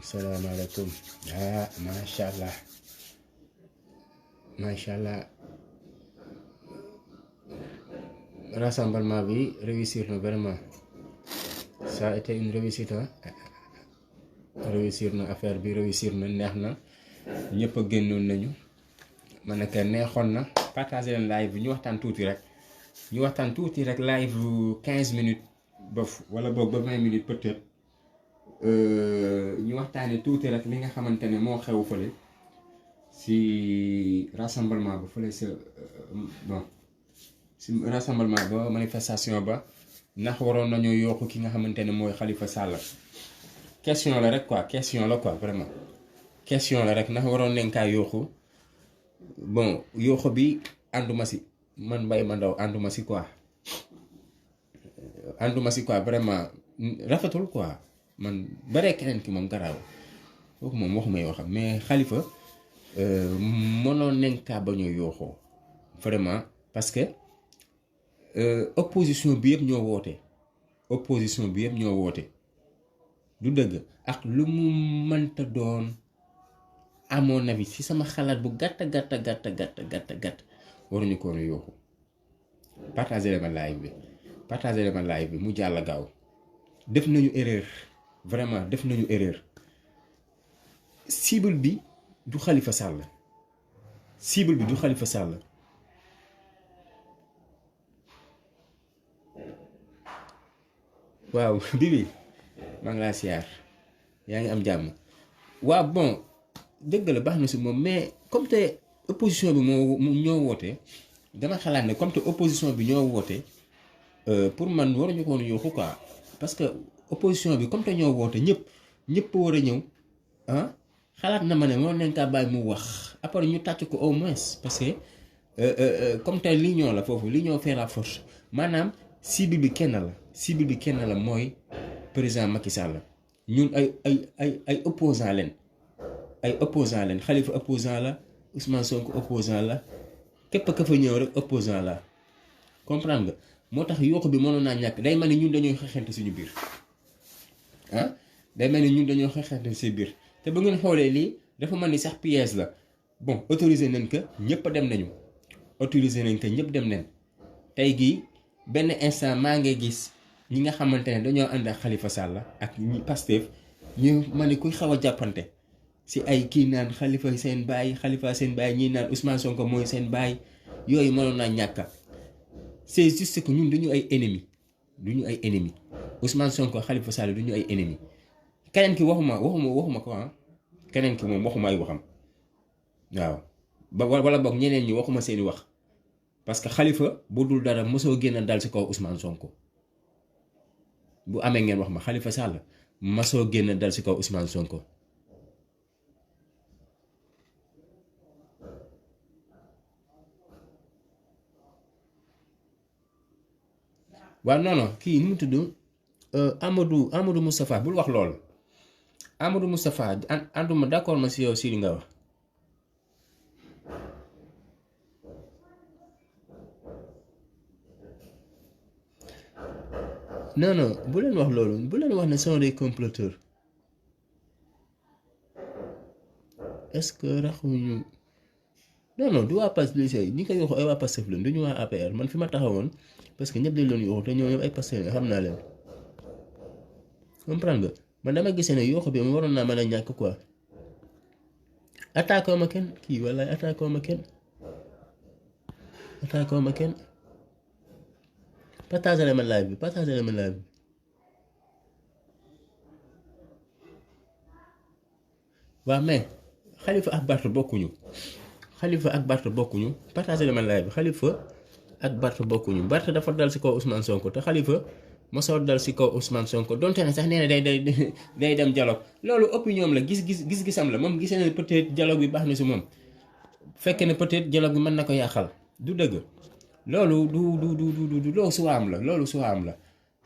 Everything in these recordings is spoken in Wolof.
salaamaaleykum ah macha allah rassemblement bi réussir na vraiment ça a été une réussite réussir na affaire bi réussir na neex na ñëpp a génnoon nañu ma ne que neexoon na partager leen live bi ñu waxtaan tuuti rek live 15 minutes wala boog ba 20 minutes peut-être ñu waxtaanee tuuti rek li nga xamante ne moo xew fële si rassemblement ba fële sa si rassemblement ba manifestation ba ndax waroon nañoo yokku ki nga xamante ne mooy Khalifa Sall question la rek vraiment question la rek ndax waroon nañ kaa yokku bon yokku bi ànduma si man Mbaye Mandaw ànduma si quoi vraiment rafetul quoi. man baree keneen ki moom garaaw kooku moom waxumay waxam mais Khalifa mënoon nañ kaa ba ñoo yooxoo vraiment parce que opposition bi yëpp ñoo woote du dëgg ak lu mu mënta doon à mon avis ci sama xalaat bu gàtt waruñu ko woon yooxu partager ma live bi mu jàll gaaw def nañu erreur. Vraiment def nañu erreur cible bi du Khalifa Sall waaw Bibi maa ngi laa siyaar yaa ngi am jàmm waaw bon dëgg la baax na si moom mais comme te opposition bi moo ñoo woote dama xalaat ne comme te opposition bi ñoo woote pour man waruñu ko woon yokku quoi parce que opposition bi comme te ñoo woote ñëpp war a ñëw xalaat na ma ne moo nañ kaa bàyyi mu wax après ñu tàcc ko au moins parce que comme te l'union la foofu l'union fait la force maanaam cible bi kenn la mooy président Macky Sall ñun ay opposant leen Khalifa opposant la Ousmane Sonko opposant la képp ka fa ñëw rek opposant la comprendre nga moo tax yokk bi mënoon naa ñàkk day mel ni ñun dañooy xeexante suñu biir te ba ngeen xoolee lii dafa mel ni sax pièce la bon autorisé nañ ko ñëpp dem nañ tey gii benn instant maa ngi gis ñi nga xamante ne dañoo ànd ak Khalifa Sall ak ñi Pastef ñu ma ne kuy xaw a jàppante si ay kii naan Khalifa seen baay ñii naan Ousmane Sonko mooy seen baay yooyu mënoon naa ñàkka c'est juste que ñun duñu ay ennemis Ousmane Sonko Khalifa Sall duñu ay ennemis keneen ki waxuma ko keneen ki moom waxuma ay waxam waaw wala boog ñeneen ñi waxuma seeni wax parce que Khalifa bu dul dara mosoo génn dal ci kaw Ousmane Sonko bu amee ngeen wax ma Khalifa Sall mosoo génn dal ci kaw Ousmane Sonko waaw non kii nu mu tudd Amadou Moustapha bul wax lool Amadou Moustapha ànduma d'accord ma si yow si li nga wax non bu leen wax loolu bu leen wax ne sont des comploteurs est-ce que raxuñu non du waa Pastef ñi koy wax ay waa Pastef lañ duñu waa APR man fi ma taxawoon parce que ñëpp dañ leen yooxu te ñoo ñëpp ay Pastef la xam naa leen comprendre nga man dama gisee ne yooxu bi mu waroon naa mën a ñàkk quoi attaqué ma kenn kii wallaay attaqué ma kenn partagé ma live bi waaw mais Khalifa ak Barth bokkuñu partagé ma live bi Khalifa ak Barth bokkuñu Barth dafa dal ci kaw Ousmane Sonko te Khalifa mosoo dal ci kaw Ousmane Sonko donte ne sax nee na day dem dialogue loolu opinion la gis-gisam la moom gisee na peut-être dialogue bi baax na ci moom fekkee ne peut-être dialogue bi mën na ko yàqal du dëgg loolu du loolu suwaam la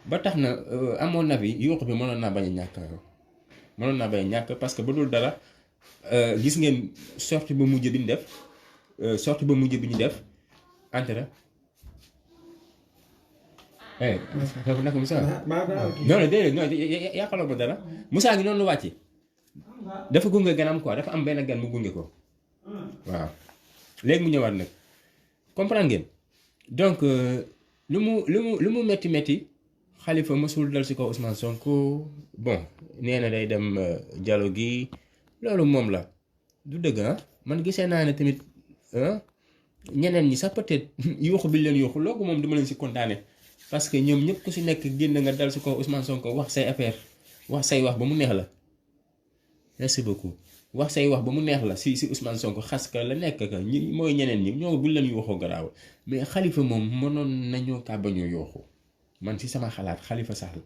ba tax na à mon avis yokk bi mënoon naa bañ a ñàkk parce que bu dul dara gis ngeen sortie ba mujj bi ñu def sortie ba mujj bi ñu def entre dafa naka Moussa non déedéet non yàqaloo ma dara Moussa ngi noonu wàcce dafa gunge ganam quoi dafa am benn gan mu gunge ko waaw léegi mu ñëwaat nag comprendre ngeen donc lu mu metti Khalifa mësul dal si ko Ousmane Sonko bon nee na day dem dialogue gi loolu moom la du dëgg man gisee naa ne tamit ñeneen ñi sax peut-être yuuxu bi leen yuuxu loogu moom dama leen si kontaane parce que ñoom ñëpp ku si nekk génn nga dal si ko Ousmane Sonko wax say affaire wax say wax ba mu neex la merci beaucoup wax say wax ba mu neex la si Ousmane Sonko xas ka la nekk ka ñi mooy ñeneen ñi ñoo buñ leen yuuxoo garaaw mais Khalifa moom mënoon nañoo kaa bañoo yuuxu man si sama xalaat Khalifa Sall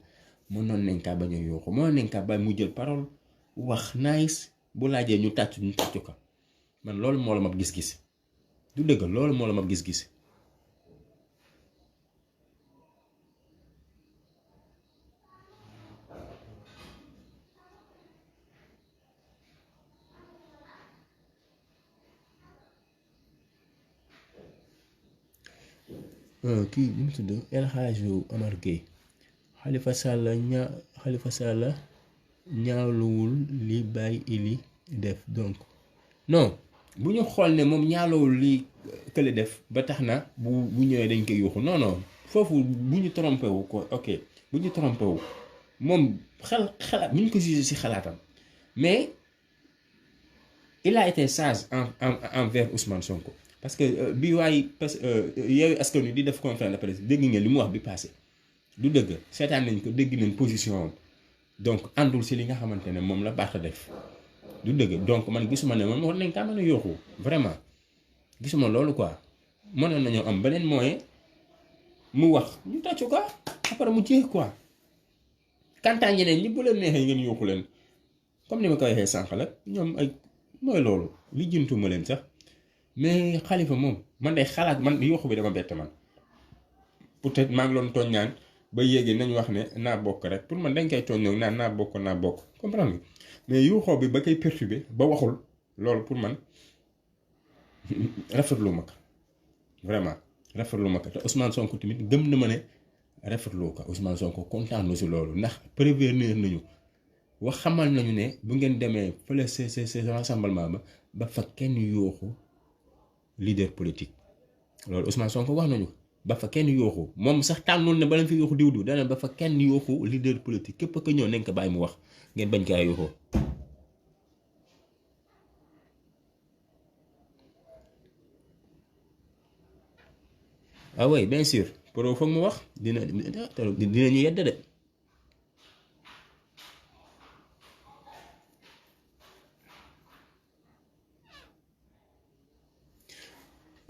mënoon nañ kaa bañoo yuuxu mënoon nañ kaa bañ mu jël parole wax nice bu laajee ñu tàccu ko man loolu moo la ma gis-gis du dëgg loolu moo la ma gis-gis kii li mu tudd El Hadj Omar Gueye Khalifa Sall ñaawluwul li Baye Ili def donc non bu ñu xool ne moom ñaawluwul li kële def ba tax na bu ñëwee dañ koy yuuxu non foofu bu ñu trompé wu ko ok bu ñu trompé wu moom xalaat bu ñu ko jugé ci xalaatam mais il a été sage envers Ousmane Sonko. parce que bi waay parce que Yewwi Askan Wi di def conférence de presse dégg ngeen li mu wax bi passé du dëgg seetaan nañ ko dégg nañ position am donc àndul si li nga xamante ne moom la baax a def du dëgg donc man gisuma ne moom war nañ kaa mën a yooxu vraiment gisuma loolu quoi mënoon nañoo am beneen moyen mu wax ñu tàccu ko après mu jeex quoi kantaa ñeneen ñi bu leen neexee ngeen yooxu leen comme ni ma ko waxee sànq la ñoom ay mooy loolu li jëntuma leen sax. mais Khalifa moom man day xalaat man yuuxu bi dama bett man peut-être maa ngi doon tooñ naan ba yéegee nañu wax ne naa bokk rek pour man dañ koy tooñ ñoom naan naa bokk comprendre nga mais yuuxoo bi ba koy perturbé ba waxul loolu pour man rafetlu ma ko vraiment rafetlu ma ko te Ousmane Sonko tamit gëm na ma ne rafetlu ko Ousmane Sonko kontaan na si loolu ndax prévenir nañu wax xamal nañu ne bu ngeen demee fële ce rassemblement ba fa kenn yuuxu leader politique loolu Ousmane Sonko wax nañu ba fa kenn yooxu moom sax tànnoon ne ba leen fi yooxu diw dana ba fa kenn yooxu leader politique képp ko ñëw nañ ko bàyyi mu wax ngeen bañ kaa yooxoo ah oui bien sûr pour foog mu wax dinañu yedd de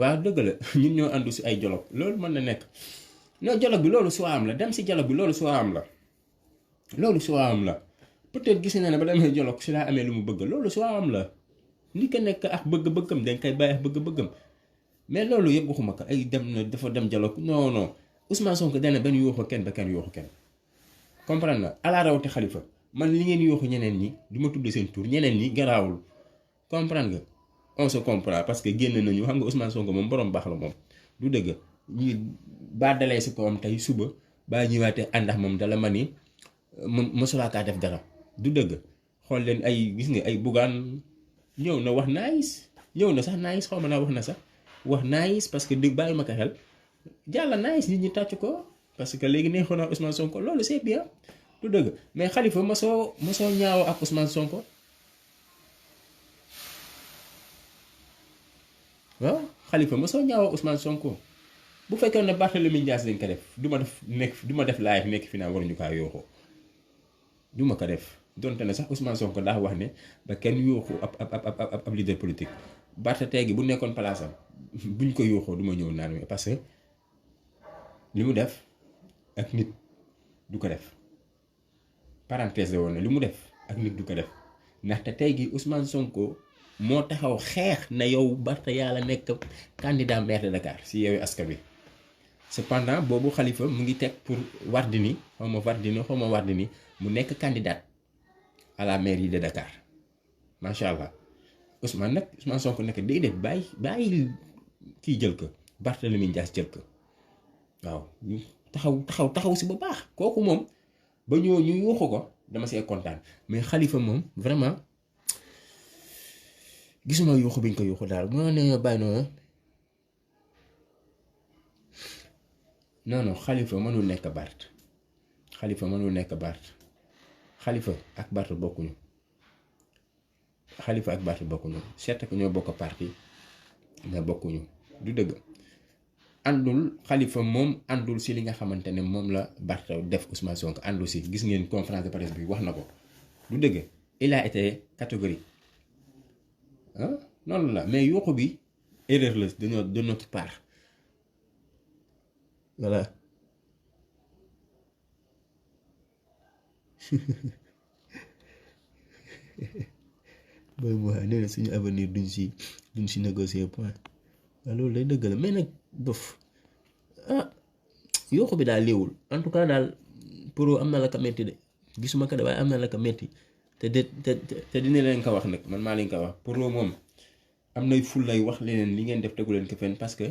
waaw dëgg la ñun ñoo àndu si ay dialogue loolu mën na nekk non dialogue bi loolu soo am la dem si dialogue bi loolu soo am la peut-être gis na ne ba demee dialogue si laa amee lu mu bëgg loolu soo am la ni ko nekk ak bëgg-bëggam dañ koy bàyyi ak bëgg-bëggam mais loolu yëpp waxuma ko ay dem na dafa dem dialogue non Ousmane Sonko dana benn yooxu kenn ba kenn yooxu kenn comprendre na ala rawati Khalifa man li ngeen yooxu ñeneen ñi du ma tudd seen tur ñeneen ñi garaawul comprendre nga on se comprend parce que génn nañu xam nga Ousmane Sonko moom borom baax la moom du dëgg ñi baa dalee si kawam tey suba baa ñëwaatee àndax moom dala ma ni mosulaa kaa def dara du dëgg xool leen ay gis nga ay bugaan ñëw na wax nice ñëw na sax nice xaw ma naa wax na sax wax nice parce que dëgg bàyyi ma ko xel jàlla nice nit ñi tàcc ko parce que léegi neexoon na Ousmane Sonko loolu c'est bien du dëgg mais Khalifa mosoo ñaawoo ak Ousmane Sonko waaw Khalifa mosoo ñaawoo Ousmane Sonko bu fekkee ne Barthélémy Dias dañ ko def du ma def live nekk fi naa waruñu kaa yooxoo du ma ko def donte ne sax Ousmane Sonko daa wax ne ba kenn yooxu ab leader politique Barthé tey gi bu nekkoon palaasam buñ ko yooxoo du ma ñëw naan parce que li mu def ak nit du ko def parenthèse la woon ne li mu def ak nit du ko def ndaxte tey gi Ousmane Sonko moo taxaw xeex na yow Barthé yàlla nekk candidat maire de Dakar si Yewwi Askan Wi cependant boobu Khalifa mu ngi teg pour Wardini xaw ma Wardini mu nekk candidat à la mairie de Dakar macha allah. Ousmane Sonko nekk déedéet bàyyi kii jël ko Barthélémy Dias jël ko waaw ñu taxaw si bu baax kooku moom ba ñu yuuxu ko dama see kontaan mais Khalifa moom vraiment gisuma yuuxu biñ ko yuuxu daal moo ne bàyyi noonu non Khalifa mënul nekk Bart Khalifa mënul nekk Bart Khalifa ak Bart bokkuñu certes que ñoo bokk parti mais bokkuñu du dëgg àndul Khalifa moom àndul si li nga xamante ne moom la Bart def Ousmane Sonko àndul si gis ngeen conférence de presse bi wax na ko du dëgg il a été catégorique noonu la mais yuuxu bi erreur la de notre part voilà booy mu nee na suñu avenir duñ si négocier point waaw loolu day dëgg la mais nag bof yuuxu bi daal léewul en tout cas daal pour am na la ko metti de gisuma ko de waaye am na la ko metti te dina leen ko wax nag man maa leen ko wax pour moom am nay ful lay wax leneen li ngeen def tegu leen ko fenn parce que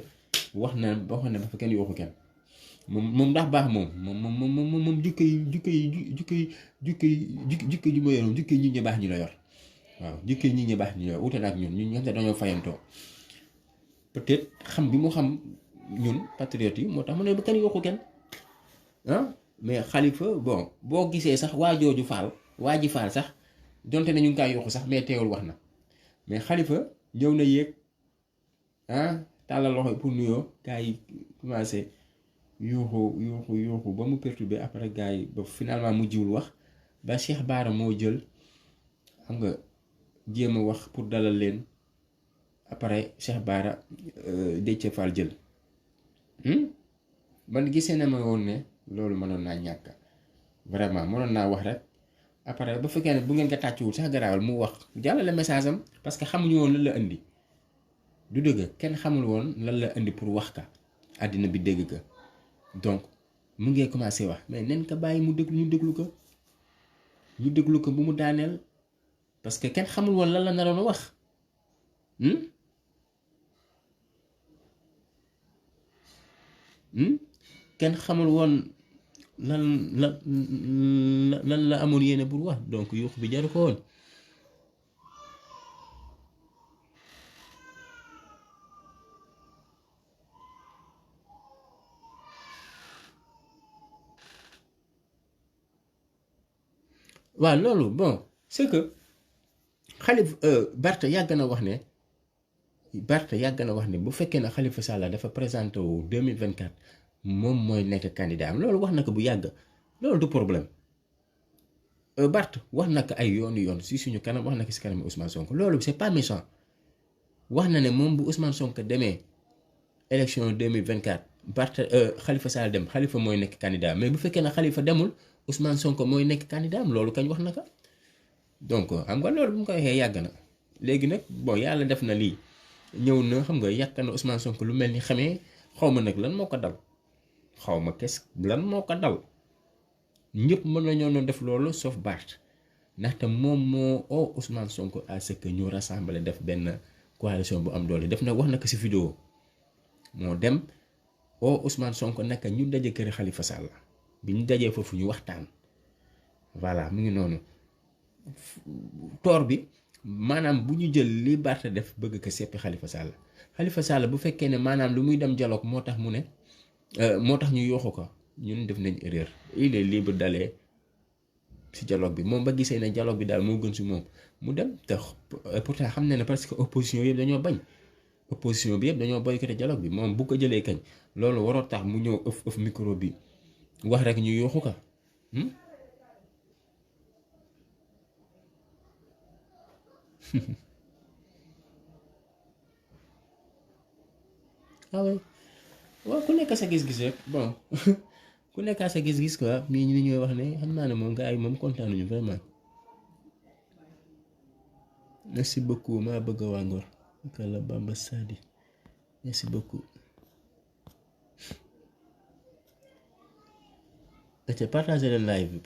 wax na ba fa kenn yuuxu kenn moom ndax baax moom jukko ji ma yoroon jukko yi nit ñi baax ñi la yor waaw jukko yi nit ñi baax ñi la yor wute na ak ñun ñun dañoo fayantoo peut-être xam bi mu xam ñun patriotes yi moo tax mu ne ba kenn yuuxu kenn mais Khalifa bon boo gisee sax waa ji faal sax donte ne ñu ngi kaa yuuxu sax mais teewul wax na mais Khalifa ñëw na yéeg tàllal loxo pour nuyoo gars yi commencé yuuxu ba mu perturbé après gars yi ba finalement mu jiwul wax ba Cheikh Bara moo jël xam nga jéem a wax pour dalal leen après Cheikh Bara Déthié Fall jël man gisee na ma woon ne loolu mënoon naa ñàkk vraiment mënoon naa wax rek après ba fekkee ne bu ngeen ko tàccuwul sax garaawal mu wax jàllale message am parce que xamuñu woon lan la indi du dëgg kenn xamul woon lan la indi pour wax ka àddina bi dégg ka donc mu ngee commencé wax mais nen ko bàyyi mu déglu ñu déglu ko bu mu daaneel parce que kenn xamul woon lan la naroon a wax kenn xamul woon lan la amoon yéene pour wax donc yuux bi jaru ko woon waaw loolu bon c'est que Barth yàgg na wax ne bu fekkee ne Khalifa Sall dafa présenté wu 2024 moom mooy nekk candidat am loolu wax na ko bu yàgg loolu du problème Barth wax na ko ay yoon si suñu kanam wax na ko si kanam Ousmane Sonko loolu c'est pas méchant wax na ne moom bu Ousmane Sonko demee élection 2024 Barth Khalifa Sall dem Khalifa mooy nekk candidat mais bu fekkee ne Khalifa demul Ousmane Sonko mooy nekk candidat am loolu kañ wax na ko donc xam nga loolu bu mu ko waxee yàgg na léegi nag bon yàlla def na lii ñëw na xam nga yàq na Ousmane Sonko lu mel ni xamee xaw ma nag lan moo ko dal lan moo ko dal ñëpp mën nañoo doon def loolu sauf Barth ndaxte moom moo oo Ousmane Sonko à ce que ñu rassembler def benn coalition bu am doole def na wax na ko si vidéo moo dem oo Ousmane Sonko naka ñu daje kër Khalifa Sall bi ñu dajee foofu ñu waxtaan voilà mu ngi noonu toor bi maanaam bu ñu jël li Barth def bëgg ko seppi Khalifa Sall bu fekkee ne maanaam lu muy dem dialogue moo tax mu ne moo tax ñu yooxu ko ñun def nañ erreur il est libre d'aller si dialogue bi moom ba gisee ne dialogue bi daal moo gën si moom mu dem te pourtant xam ne parce que opposition yëpp dañoo bañ opposition bi yëpp dañoo boycotté dialogue bi moom bu ko jëlee kañ loolu waroo tax mu ñëw ëf micro bi wax rek ñu yooxu ko waaw ku nekk sa gis-gis rek bon ku nekk sa gis-gis quoi mais ñi ñooy wax ne xam naa ne moom gars yi moom kontaan nañu vraiment merci beaucoup maa bëgg waa Ngor kala Bamba Sadi merci beaucoup te partagé leen live bi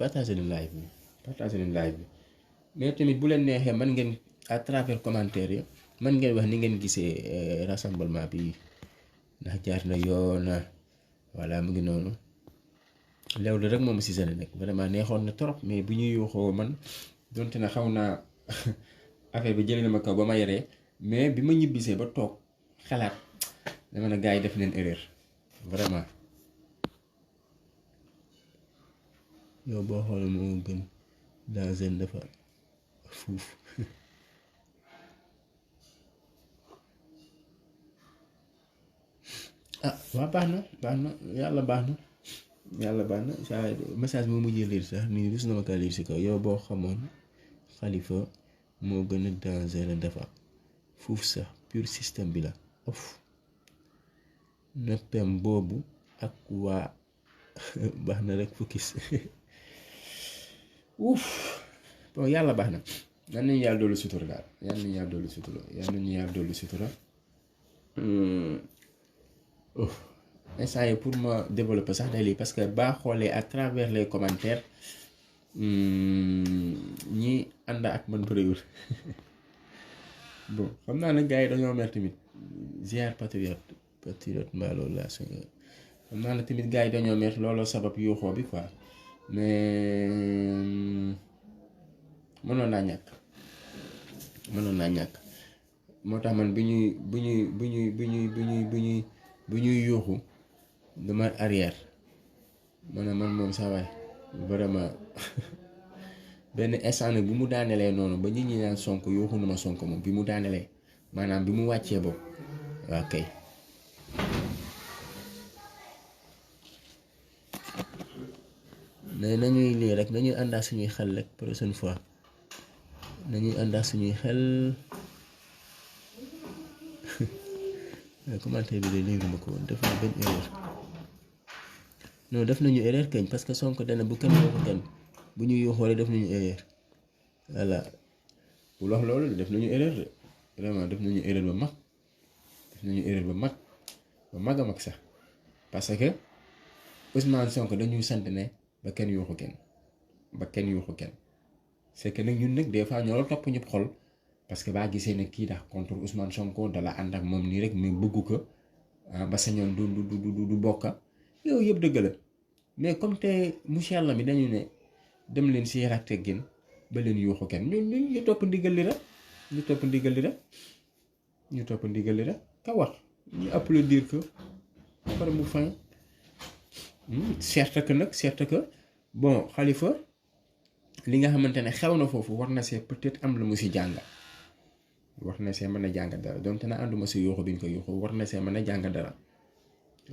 mais tamit bu leen neexee man ngeen à travers commentaire yi man ngeen wax ni ngeen gisee rassemblement bi ndax jaar na yoon voilà mu ngi noonu leew rek moom si seen nekk vraiment neexoon na trop mais bu ñuy yuuxoo man donte na xaw naa affaire bi jëlee na ma kaw ba ma yaree mais bi ma ñibbisee ba toog xalaat dama ne gars yi def neen erreur vraiment yow boo xoolee moo gën dans un dafa fuuf waa baax na yàlla baax na saa message moo mujjee lire sax nii rus na ma kaa lire si kaw yow boo xamoon Khalifa moo gën a danger dafa fuuf sax pur système bi la of noppem boobu ak waa baax na rek focus uuf bon yàlla baax na yal nañu yàlla dolli sutura daal yal nañu yàlla dolli sutura instant yi pour ma développer sax day lii parce que baa xoolee à travers les commentaires ñi ànd ak man bëriwul bon xam naa nag gars yi dañoo mer tamit ziar patriote mbaa loolu laa xam naa ne tamit gars yi dañoo mer looloo sabab yuuxoo bi quoi mais mënoon naa ñàkk moo tax man bu ñuy yuuxu dama arrière man moom saa waay vraiment benn instant nag bi mu daanelee noonu ba nit ñi naan Sonko yuuxu na ma Sonko moom bi mu daanelee maanaam bi mu wàccee boobu waaw kay nañuy lii rek nañuy àndaat suñuy xel rek prochaine fois nañuy àndaat suñuy xel commentaire bi de léegi ma ko woon def na benn erreur non def nañu erreur kañ parce que Sonko dana bu kenn waxu kenn bu ñu yuuxoo rek def nañu erreur voilà bu wax loolu def nañu erreur de vraiment def nañu erreur ba mag a mag sax parce que Ousmane Sonko dañuy sant ne ba kenn yuuxu kenn c'est que nag ñun nag des fois ñoo la topp ñëpp xol parce que baa gisee ne kii dax contre Ousmane Sonko dala ànd ak moom nii rek mais bëggu ko ba sañoon du bokka yow yëpp dëgg la mais comme te monsieur Yàlla mi dañu ne dem leen si yar ak teggin ba leen yuuxu kenn ñu topp ndigal li rek ka wax ñu applaudir que par mu fin certes que bon Khalifa li nga xamante ne xew na foofu war na see peut-être am lu mu si jànga war na see mën a jàng dara donte na ànduma si yuuxu bi ñu ko yuuxu war na see mën a jàng dara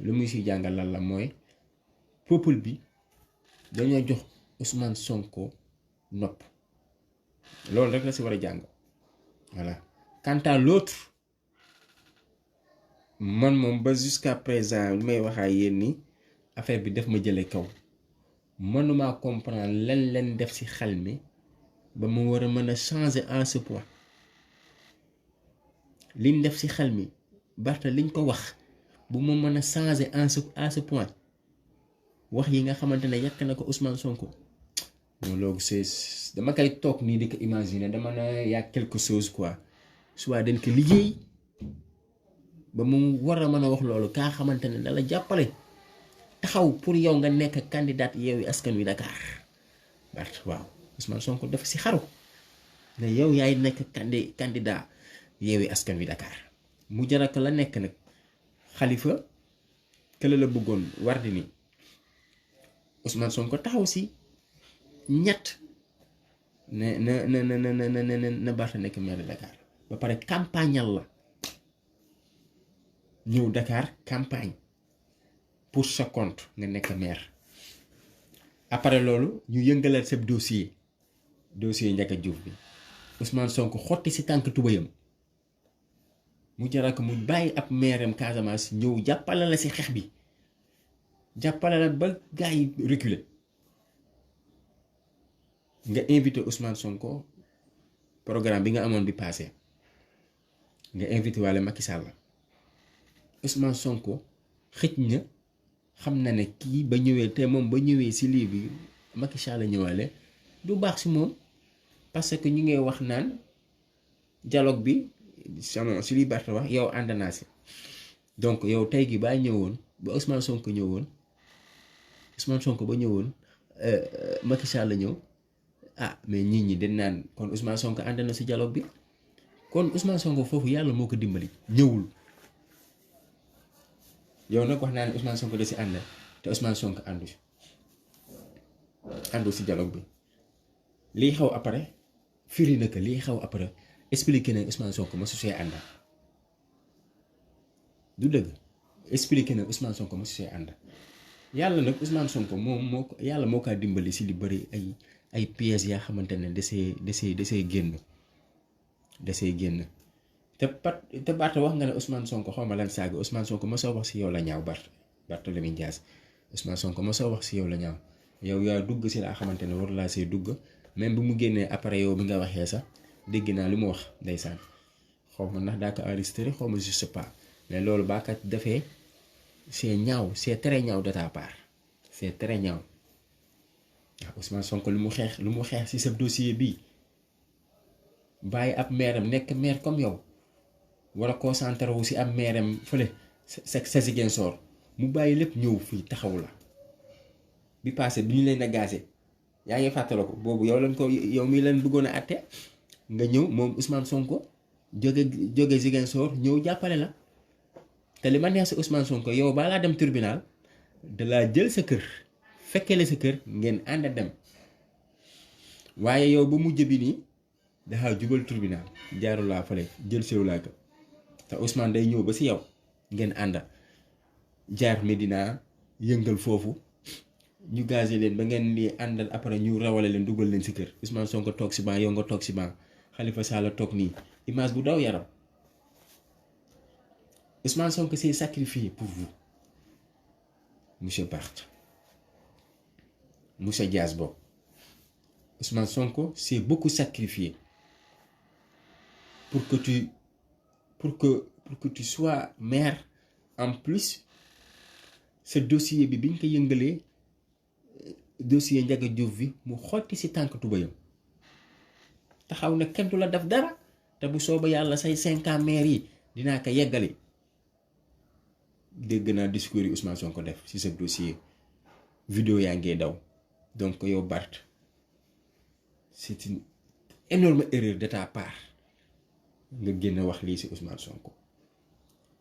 lu muy si jàngal lan la mooy peuple bi dañoo jox Ousmane Sonko nopp loolu rek la si war a jàng voilà quant à l'autre man moom ba jusqu'à présent li may waxaa yéen ni affaire bi def ma jële kaw mënuma comprendre leen def ci xel mi ba mu war a mën a changer en ce point liñ def ci xel mi Barth liñ ko wax bu mu mën a changer à ce point wax yi nga xamante ne yàq na ko Ousmane Sonko non loolu c'est dama koy toog nii di ko imaginer dama ne y a quelque chose quoi soit dañ ko liggéey ba mu war a mën a wax loolu kaa xamante ne dala jàppale taxaw pour yow nga nekk candidat Yewwi Askan Wi Dakar Barth waaw Ousmane Sonko dafa ci xaru ne yow yaay nekk candidat Yewwi Askan Wi Dakar mu jaral ko la nekk nag Khalifa kële la bëggoon war di ni Ousmane Sonko taxaw ci ñett ne Barth nekk maire de Dakar ba pare campagnal la ñëw Dakar campagne pour sa compte nga nekk maire après loolu ñu yëngalal sa dossier Ndiaga Diouf bi Ousmane Sonko xotti ci tànk tubayam mu jaral ko mu bàyyi ab maireem Casamance ñëw jàppale la ci xeex bi jàppale la ba gaa yi reculer nga invité Ousmane Sonko programme bi nga amoon bi passé nga invité walla Macky Sall Ousmane Sonko xëj na xam na ne kii ba ñëwee te moom ba ñëwee ci lii bi Macky Sall la ñëwaale du baax ci moom parce que ñu ngay wax naan dialogue bi sama si li Barth wax yow ànd naa si donc yow tey gi baa ñëwoon ba Ousmane Sonko ba ñëwoon Macky Sall la ñëw mais nit ñi dañ naan kon Ousmane Sonko ànd na si dialogue bi kon Ousmane Sonko foofu yàlla moo ko dimbali ñëwul yow nag wax naa ne Ousmane Sonko da si ànd te Ousmane Sonko àndu si dialogue bi lii xaw après firi na que lii xaw après expliqué na Ousmane Sonko ma su see ànd du dëgg expliqué na Ousmane Sonko ma su see ànd yàlla nag Ousmane Sonko moom yàlla moo kaa dimbali si li bëri ay pièces yaa xamante ne desee génn te Barth wax nga ne Ousmane Sonko xaw ma lan saaga Ousmane Sonko ma soo wax si yow la ñaaw Barthélémy Dias Ousmane Sonko ma soo wax si yow la ñaaw yow yaa dugg si laa xamante ne war laa see dugg même bu mu génnee après yow bi nga waxee sax dégg naa li mu wax ndeysaan xaw ma ndax daa ko enregistré xaw ma je sais pas mais loolu baa kat defee c'est ñaaw c'est très ñaaw de ta part c'est très ñaaw waaw Ousmane Sonko lu mu xeex si sa dossier bii bàyyi ab meeram nekk maire comme yow war a concentré wu si ab meeram fële sa Ziguinchor mu bàyyi lépp ñëw fii taxaw la bi passé bi ñu leen a gaase yaa ngi fàttala ko boobu yow mii leen bëggoon a àtte nga ñëw moom Ousmane Sonko jóge Ziguinchor ñëw jàppale la te li ma neex si Ousmane Sonko yow baa laa dem tribunal da laa jël sa kër fekkee la sa kër ngeen ànd dem waaye yow ba mujj bi nii dafa jubal tribunal jaarul laa fale jël sew laa ko te Ousmane day ñëw ba si yow ngeen ànd jaar Medina yëngal foofu ñu gazé leen ba ngeen di àndal après ñu rawale leen dugal leen si kër Ousmane Sonko toog si banc yow nga toog si banc Khalifa Sall toog nii image bu daw yaram Ousmane Sonko s'est sacrifié pour vous monsieur Barth monsieur Dias boobu Ousmane Sonko s'est beaucoup sacrifié pour que tu sois maire. En plus ce dossier bi biñ ko yëngalee dossier Ndiaga Diouf bi mu xotti si tànk tubayam taxaw na kenn du la def dara te bu sooba yàlla say 5 ans maire yi dinaa ko yeggali dégg naa discours yi Ousmane Sonko def si sa dossier vidéo yaa ngee daw donc yow Barth c'est une énorme erreur de ta part nga génn wax lii si Ousmane Sonko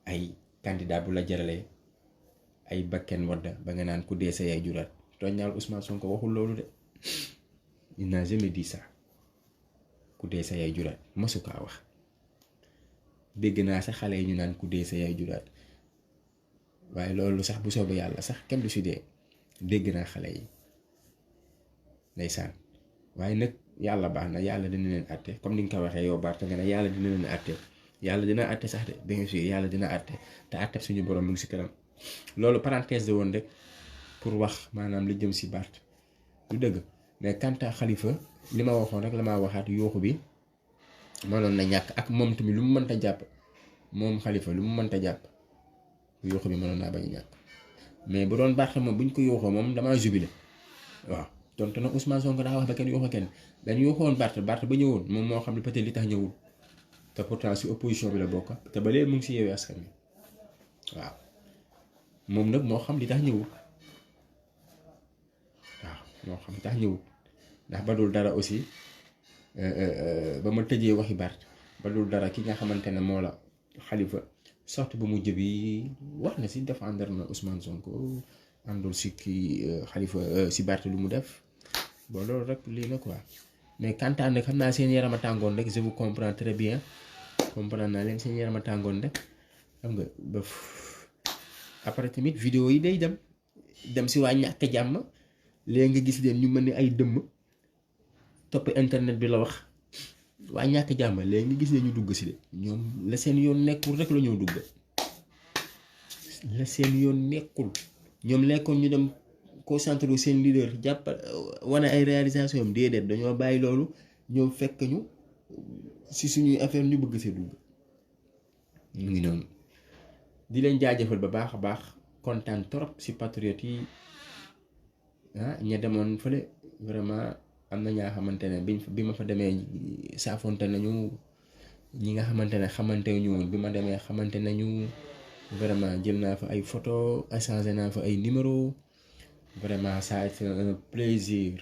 ay candidat bu la jaralee ay bakken wadda ba nga naan ku dee sa yaay juraat tooññaal Ousmane Sonko waxul loolu de il n'a jamais dit ça ku dee sa yaay juraat mosu kaa wax dégg naa sax xale yi ñu naan ku dee sa yaay juraat waaye loolu sax bu soobee yàlla sax kenn du si dee dégg naa xale yi ndeysaan waaye nag yàlla baax na yàlla dina leen àtte comme ni nga ko waxee yow Barth nga ne yàlla dina leen àtte yàlla dina àtte sax de bien sûr yàlla dina àtte te àtte suñu borom mu ngi si kanam loolu parenthèse de woon rek pour wax maanaam li jëm si Barth du dëgg mais quant à Khalifa li ma waxoon rek la maa waxaat yooxu bi mënoon na ñàkk ak moom tamit lu mu mënta jàpp moom Khalifa lu mu mënta jàpp yooxu bi mënoon naa bañ a ñàkk mais bu doon Barth moom buñ ko yooxoo moom damaa jubilé waaw tontu nag Ousmane Sonko daa wax ba kenn yooxoo kenn dañ yooxoon Barth ba ñëwoon moom moo xam ne peut-être li tax ñëwul te pourtant si opposition bi la bokk te ba léegi mu ngi si Yewwi Askan Wi waaw moom nag moo xam li tax ñëwul waaw moo xam li tax ñëwul ndax ba dul dara aussi ba ma tëjee waxi Barth ba dul dara ki nga xamante ne moo la Khalifa sorte bu mujj bi wax na si défendre na Ousmane Sonko àndul si kii Khalifa si Barth lu mu def bon loolu rek lii la quoi mais kantaan nag xam naa seen yaram a tàngoon rek je vous comprends très bien comprendre naa leen seen yaram a tàngoon rek xam nga ba après tamit vidéo yi day dem si waa ñàkk jàmm léegi nga gis leen ñu mën ni ay dëmm topp internet bi la wax waa ñàkk jàmm léegi nga gis leen ñu dugg si de ñoom la seen yoon nekkul rek la ñoo dugg la seen yoon nekkul ñoom lekkoon ñu dem concentré wu seen leader jàpp wane ay réalisation am déedéet dañoo bàyyi loolu ñëw fekk ñu si suñuy affaire ñu bëgg see dugg mu ngi noonu di leen jaajëfal ba baax a baax kontaan trop si patriote yi ña demoon fële vraiment am na ñaa xamante ne bi ma fa demee saafonte nañu ñi nga xamante ne xamante ñu woon bi ma demee xamante nañu vraiment jël naa fa ay photo échangé naa fa ay numéro vraiment ça a été un plaisir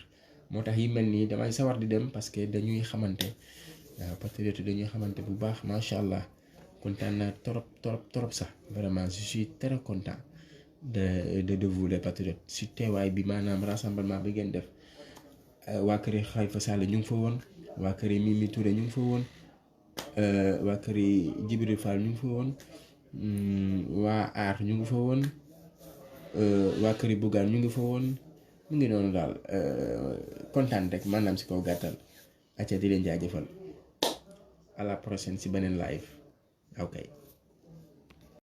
moo tax yi mel nii damay sawar di dem parce que dañuy xamante waaw patriote dañuy xamante bu baax macha allah kontaan naa trop sax vraiment je suis très content de vous les patriotes si teewaay bi maanaam rassemblement bi ngeen def waa kër Khalifa Sall ñu ngi fa woon waa kër Mimi Touré ñu ngi fa woon waa kër Djibril Fall ñu ngi fa woon waa aar ñu ngi fa woon waa kër Bougane ñu ngi fa woon mu ngi noonu daal kontaan rek maanaam si kaw gàttal acca di leen jaajëfal à la prochaine si beneen live ok